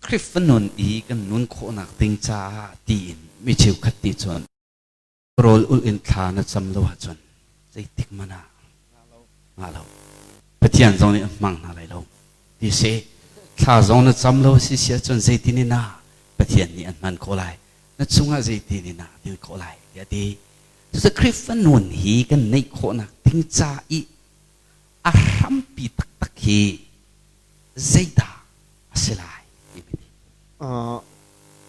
Khrihfa nun i kan nun khawhnak ding caah tiin mi cheukhat nih cun rawl ulh in thla na cam lo ahcun zeitik hmanh ah ngah lo. Pathian zong nih a hmang hna lai lo ti si. Thla zong na cam lo si si ahcun zeitin in ah Pathian nih an hman khawh lai. Na chungah zeitin in ah til khawh lai tiah a ti. Cucu Khrihfa nun hi kan neih khawhnak ding ca i a hrampi taktak hi zeidah a si lai timi nih.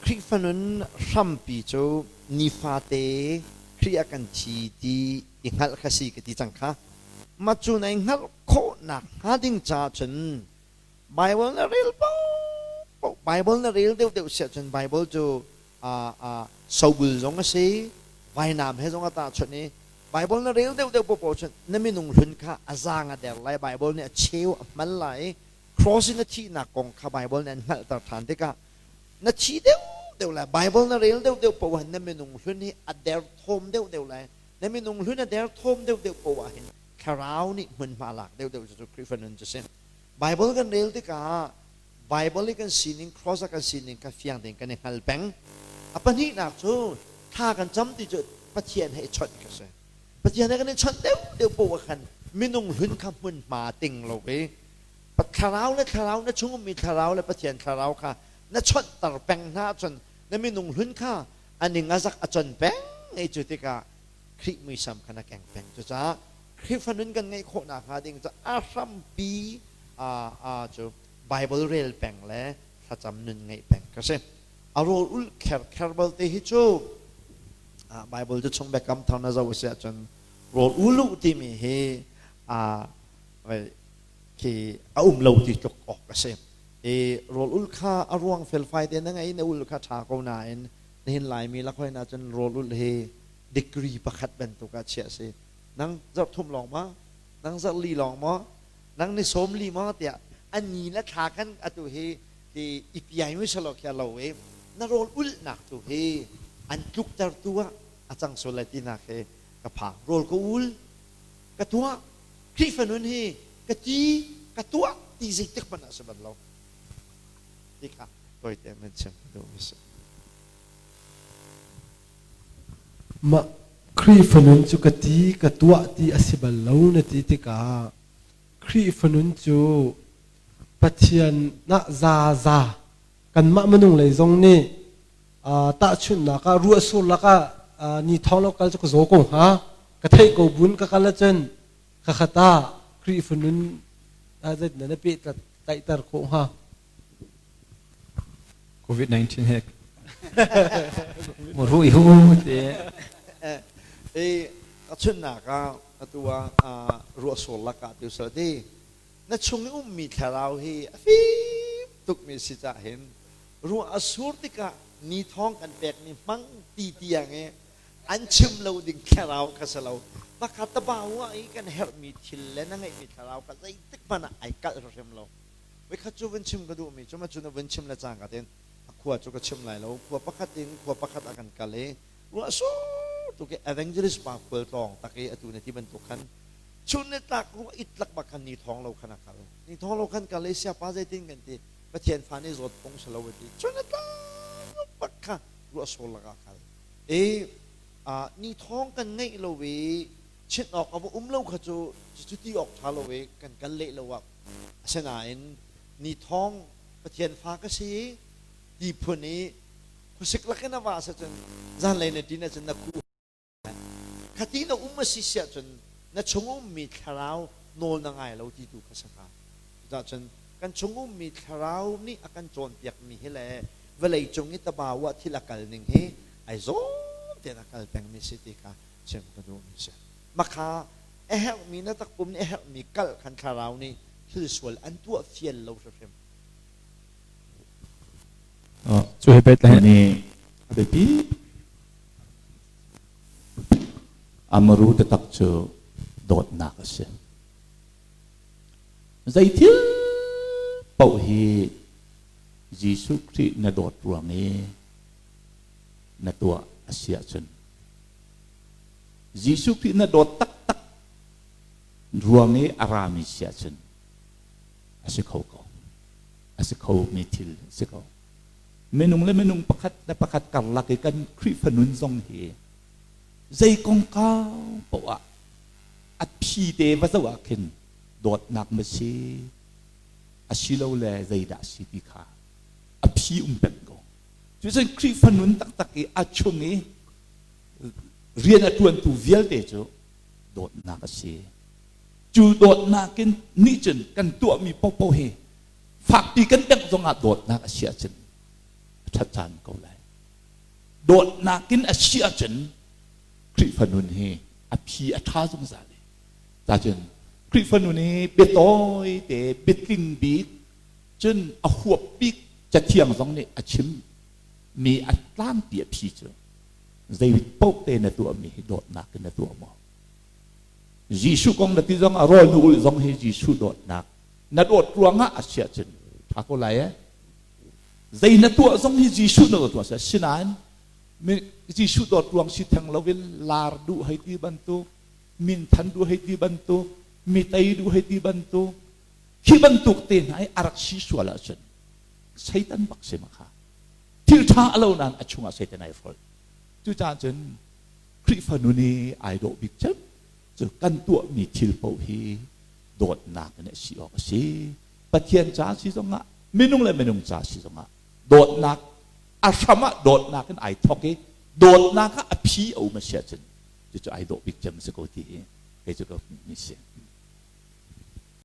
Khrihfa nun hrampi cu nifate Khrih a kan thi ti i hngalh kha si ka ti cang kha. Mah cu nai hngalh khawhnak hnga ding caah cun Bible na rel paoh Bible na rel deuhdeuh si ahcun Bible cu sobul zong a si, vainam he zong a tahchunh i Bible na rel deuhdeuh paohpaoh cun na minung hlun kha a zaang a der lai, Bible nih a cheu a hman lai i cross in a thihnak kong kha Bible nih an hngalhter ṭhan tikah na thi deuhdeuh lai. Bible na rel deuhdeuh paoh ah na minung hlun hi a derthawm deuhdeuh lai. Na minung hlun a derthawm deuhdeuh paoh ah hin thlarau nih hmunhma lak deuhdeuh cu Khrihfa nun cu si. Bible kan rel tikah Bible i kan sining, cross a kan sining kha fiang tein kan i hngal peng. A pahnihnak cu thla kan cam ti cu Pathian he i chawnh kha si. Pathian he kan i chawnh deuhdeuh paoh ah khan minung hlun kha hmunhma ting lo i thlarau le thlarau na chung ummi thlarau le Pathian thlarau kha na chawnhter peng hna ahcun na minung hlun kha a ning a zak a con peng i cu tikah Khrih muisam kha na keng peng. Cucaah Khrihfa nun kan ngeih khawh nakhnga ding cu a hrampi cu Bible rel peng le thlacam nun ngeih peng ka si. A rawl ulh kher kher balte hi cu Bible cu chung biakam thar na zoh a si ahcun rawl uluh timi hi khi a um lo ti tluk awk a si. I rawl ul kha a ruang felfai te na ngei na ul kha ṭha ko nain nihin Laimi lakhoin ahcun rawl ulh hi degree pakhat bantuk ah chiah a si. Nang zarh thum lawng ma? Nang zarh li lawng maw? Nang ni sawm li maw? tiah a ni le thla khan atu hi ti i piai mi salo khi a lo i na rawl ulhnak tu hi an tluktertu ah a cang sual lai tinak hi ka phang. Rawl ka ul, ka tuah, Khrihfa nun hi ka ti, ka tuah ti zeitik hmanh ah a si bal lo. Ti kha tawite in chim ka duhmi si. Mah Khrihfa nun cu ka ti, ka tuah ti a si bal lo na ti tikah Khrihfa nun cu Pathian nah zaza kanmah minung lei zong nih tahchunhnak ah ruahsur lakah ni thawng lo kal cu ka zaw ko hnga ka theih ko bun ka kal ahcun ka khat ah Khrihfa nun zeitin na peh tlaihter khawh hnga? COVID-19 he muru hu te e achunnak ah atu ah ruahsur lakah tu sal ti na chung i ummi thlarau hi a fim tukmi si cah hin ruah a sur tikah ni thawng kan pekmi hmang ti tiang i an chim lo ding thlarau kha si lo pakhat tabawa i kan herhmi thil le na ngeihmi thlarau kha zeitik hmanh ah ai kalh hrim lo Voikhat cu vun chim ka duhmi cu cu na vun chim le cangka tein a khua cu ka chim lai lo. Khua pakhat in khua pakhat ah kan kal i ruah sur tuk i evangelist pa khual tlawng tak i atu na ti bantuk khan chun ni tlak ruah it lak bak khan ni thawng lo khan a kal. Ni thawng lo khan kal i siapa zeitin kan ti Pathian fa nih zawt phung si lo a ti. Chun ni tlak bak kha ruah sur lakah kal. I ni thawng kan ngeih lo i chinh awk a va um lo kha cu cu ti awk ṭha lo i kan kal leh lo ah Asinain ni thawng Pathian fa ka si ti phun i khuasik lakin a va cun zanlei na ṭin ahcun na khuh khati na um a si siah cun na chung ummi thlarau nawl na ngai lo ti tu kha si hnga. Cucun kan chung ummi thlarau nih a kan cawnpiakmi hi le vawlei cung i tabawa thil a kal ning hi ai zawm tein a kal pengmi si ti kha chim ka duhmi si. Makha a herhmi na takpum nih a herhmi kalh khan thlarau nih thil sual an tuah fial lo hrimhrim. Cu he pehtlai nih a biapi Amaru taktak cu dawtnak a si. Zei thil paoh hi Jesuh Khrih na dawt ruang i na tuah a si ahcun Jesuh Khrih na dawt taktak ruang i a rami si ahcun a si kho ko. A si khomi thil a si ko. Minung le minung pakhat le pakhat karlak i kan Khrihfa nun zong hi zei kongkau poah a phi te va zoh ah khin dawtnak ma si asilole zeidah si ti kha a phi um peng ko. Cucun Khrihfa nun taktak i a chung i rian a ṭuantu vialte cu dawtnak a si. Cu dawtnak in nih cun kan tuahmi paohpaoh hi fakpi kan bengh zongah dawtnak a si ahcun a ṭhat caan ko lai. Dawtnak in a si ahcun Khrihfa nun hi a phi a ṭha zungzal i cacun Khrihfa nun hi biatawi te biatling bik cun a huap bik Cathiang zong nih a chim mi a tlangpi a phi cu zei paoh te na tuahmi hi dawtnak in na tuah maw? Jesuh kong na ti zong ah rawl na ulh zong hi Jesuh dawtnak na dawt ruangah a si ahcun ṭha ko lai eh. Zei na tuah zong hi Jesuh na tuah si sinain Jesuh dawt ruang si theng loin lar duh hei ti bantuk minthan duh hei ti bantuk mi tei duh hei ti bantuk hi bantuk te hna i a rak si sual ahcun Satan bak si ma kha thil ṭha a lo nain a chungah Satan ai hrolh. Cucaah cun Khrihfa nun i ai dawh bik cem cu kan tuahmi thil paoh hi dawtnak in a si awk a si. Pathian ca si zongah minung le minung ca si zongah dawtnak a hram ah dawtnak in ai thawk i dawtnak ah a phi a um a si ahcun cucu ai dawh bik cem a si ko ti hi kei cu ka hmuhmi si.